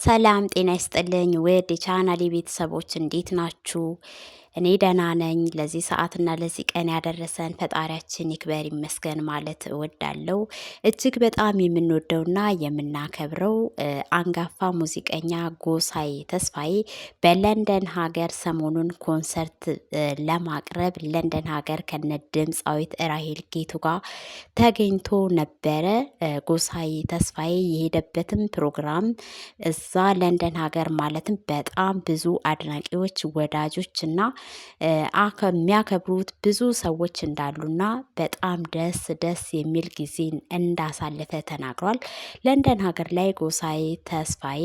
ሰላም ጤና ይስጥልኝ ውድ የቻናሌ ቤተሰቦች፣ እንዴት ናችሁ? እኔ ደህና ነኝ። ለዚህ ሰዓትና ለዚህ ቀን ያደረሰን ፈጣሪያችን ይክበር ይመስገን ማለት እወዳለሁ። እጅግ በጣም የምንወደውና የምናከብረው አንጋፋ ሙዚቀኛ ጎሳዬ ተስፋዬ በለንደን ሀገር ሰሞኑን ኮንሰርት ለማቅረብ ለንደን ሀገር ከነ ድምፃዊት ራሄል ጌቱ ጋር ተገኝቶ ነበረ። ጎሳዬ ተስፋዬ የሄደበትም ፕሮግራም እዛ ለንደን ሀገር ማለትም በጣም ብዙ አድናቂዎች፣ ወዳጆች እና የሚያከብሩት ብዙ ሰዎች እንዳሉና በጣም ደስ ደስ የሚል ጊዜን እንዳሳለፈ ተናግሯል። ለንደን ሀገር ላይ ጎሳዬ ተስፋዬ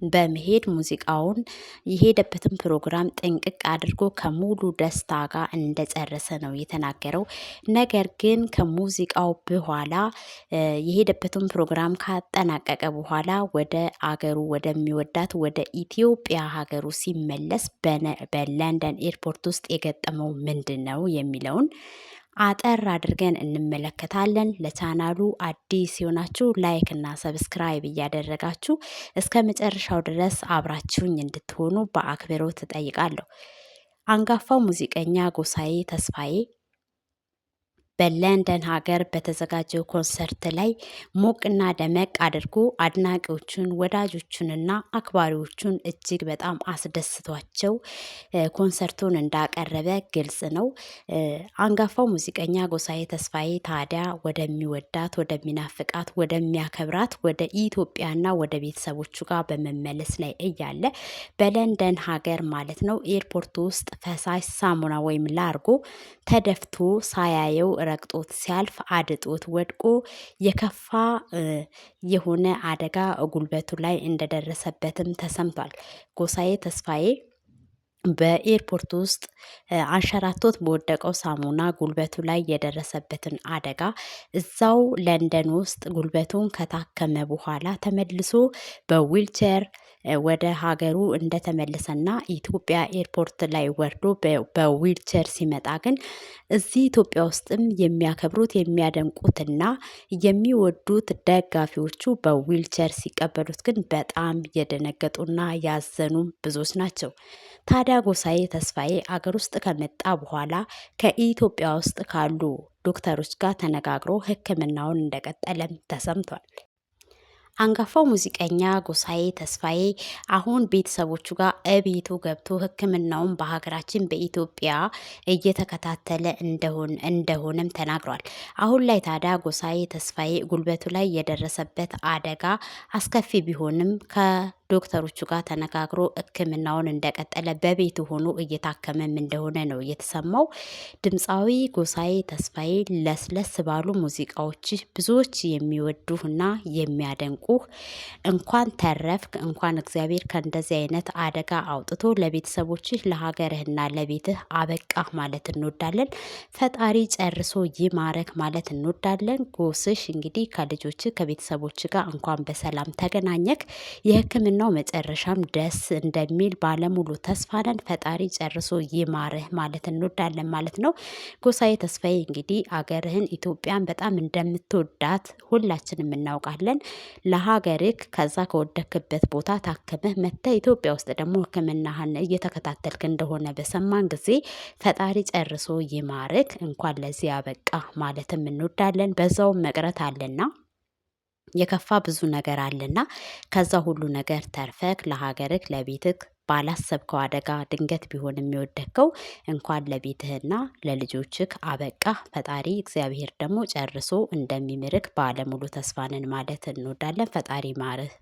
በመሄድ ሙዚቃውን የሄደበትን ፕሮግራም ጥንቅቅ አድርጎ ከሙሉ ደስታ ጋር እንደጨረሰ ነው የተናገረው። ነገር ግን ከሙዚቃው በኋላ የሄደበትን ፕሮግራም ካጠናቀቀ በኋላ ወደ አገሩ ወደሚወዳት ወደ ኢትዮጵያ ሀገሩ ሲመለስ በለንደን ኤርፖርት ውስጥ የገጠመው ምንድን ነው የሚለውን አጠር አድርገን እንመለከታለን። ለቻናሉ አዲስ የሆናችሁ like እና subscribe እያደረጋችሁ እስከ መጨረሻው ድረስ አብራችሁኝ እንድትሆኑ በአክብሮት እጠይቃለሁ። አንጋፋው ሙዚቀኛ ጎሳዬ ተስፋዬ በለንደን ሀገር በተዘጋጀው ኮንሰርት ላይ ሞቅና ደመቅ አድርጎ አድናቂዎቹን፣ ወዳጆቹንና አክባሪዎቹን እጅግ በጣም አስደስቷቸው ኮንሰርቱን እንዳቀረበ ግልጽ ነው። አንጋፋው ሙዚቀኛ ጎሳዬ ተስፋዬ ታዲያ ወደሚወዳት፣ ወደሚናፍቃት፣ ወደሚያከብራት ወደ ኢትዮጵያና ወደ ቤተሰቦቹ ጋር በመመለስ ላይ እያለ በለንደን ሀገር ማለት ነው ኤርፖርት ውስጥ ፈሳሽ ሳሙና ወይም ላርጎ ተደፍቶ ሳያየው ረግጦት ሲያልፍ አድጦት ወድቆ የከፋ የሆነ አደጋ ጉልበቱ ላይ እንደደረሰበትም ተሰምቷል። ጎሳዬ ተስፋዬ በኤርፖርት ውስጥ አንሸራቶት በወደቀው ሳሙና ጉልበቱ ላይ የደረሰበትን አደጋ እዛው ለንደን ውስጥ ጉልበቱን ከታከመ በኋላ ተመልሶ በዊልቸር ወደ ሀገሩ እንደተመለሰና ኢትዮጵያ ኤርፖርት ላይ ወርዶ በዊልቸር ሲመጣ ግን እዚህ ኢትዮጵያ ውስጥም የሚያከብሩት፣ የሚያደንቁትና የሚወዱት ደጋፊዎቹ በዊልቸር ሲቀበሉት ግን በጣም የደነገጡና ያዘኑ ብዙዎች ናቸው። ታዲያ ጎሳዬ ተስፋዬ አገር ውስጥ ከመጣ በኋላ ከኢትዮጵያ ውስጥ ካሉ ዶክተሮች ጋር ተነጋግሮ ሕክምናውን እንደቀጠለም ተሰምቷል። አንጋፋው ሙዚቀኛ ጎሳዬ ተስፋዬ አሁን ቤተሰቦቹ ጋር እቤቱ ገብቶ ሕክምናውን በሀገራችን በኢትዮጵያ እየተከታተለ እንደሆነም ተናግሯል። አሁን ላይ ታዲያ ጎሳዬ ተስፋዬ ጉልበቱ ላይ የደረሰበት አደጋ አስከፊ ቢሆንም ከዶክተሮቹ ጋር ተነጋግሮ ሕክምናውን እንደቀጠለ በቤቱ ሆኖ እየታከመም እንደሆነ ነው የተሰማው። ድምፃዊ ጎሳዬ ተስፋዬ ለስለስ ባሉ ሙዚቃዎች ብዙዎች የሚወዱህና የሚያደንቁ እንኳን ተረፍክ፣ እንኳን እግዚአብሔር ከእንደዚህ አይነት አደጋ አውጥቶ ለቤተሰቦችህ፣ ለሀገርህና ለቤትህ አበቃህ ማለት እንወዳለን። ፈጣሪ ጨርሶ ይማረክ ማለት እንወዳለን። ጎስሽ እንግዲህ ከልጆች ከቤተሰቦች ጋር እንኳን በሰላም ተገናኘክ። የሕክምናው መጨረሻም ደስ እንደሚል ባለሙሉ ተስፋ ነን። ፈጣሪ ጨርሶ ይማርህ ማለት እንወዳለን ማለት ነው። ጎሳዬ ተስፋዬ እንግዲህ አገርህን ኢትዮጵያን በጣም እንደምትወዳት ሁላችንም እናውቃለን። ለሀገርህ ከዛ ከወደክበት ቦታ ታክመህ መጥተህ ኢትዮጵያ ውስጥ ደግሞ ሕክምናህን እየተከታተልክ እንደሆነ በሰማን ጊዜ ፈጣሪ ጨርሶ ይማርክ፣ እንኳን ለዚህ ያበቃ ማለትም እንወዳለን። በዛውም መቅረት አለና የከፋ ብዙ ነገር አለና ከዛ ሁሉ ነገር ተርፈክ ለሀገርክ ለቤትክ ባላሰብከው አደጋ ድንገት ቢሆን የሚወደከው እንኳን ለቤትህና ለልጆችህ አበቃ። ፈጣሪ እግዚአብሔር ደግሞ ጨርሶ እንደሚምርክ ባለሙሉ ተስፋ ነን ማለት እንወዳለን። ፈጣሪ ማርህ።